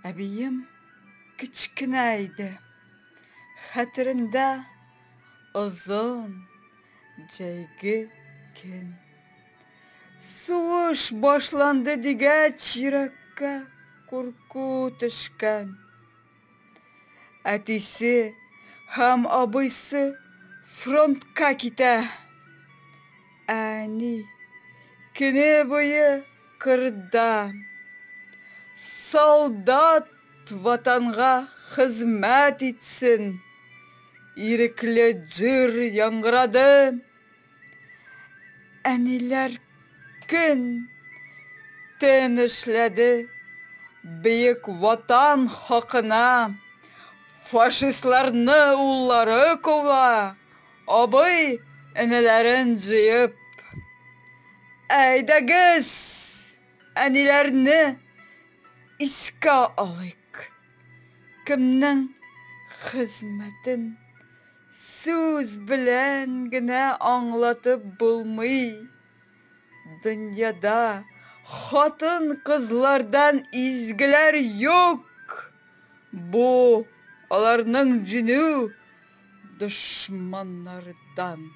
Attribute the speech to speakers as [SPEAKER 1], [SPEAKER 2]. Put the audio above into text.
[SPEAKER 1] Әбием кечкенә иде. Хәтерендә озын җәйге көн. Сугыш башланды дигәч, йөрәккә курку төшкән. Әтисе һәм абыйсы фронтка китә. Әни көне буе кырда. Солдат ватанга хезмәт итсен. Ирекле җыр яңгырады. Әниләр көн, төн эшләде. Бөек Ватан хакына. Фашистларны уллары куа, абый энеләрен җыеп. Әйдәгез, әниләрне искә алыйк. Кемнең хезмәтен сүз белән генә аңлатып булмый. Дөньяда хатын-кызлардан изгеләр юк. Бу аларның җиңү дошманнардан.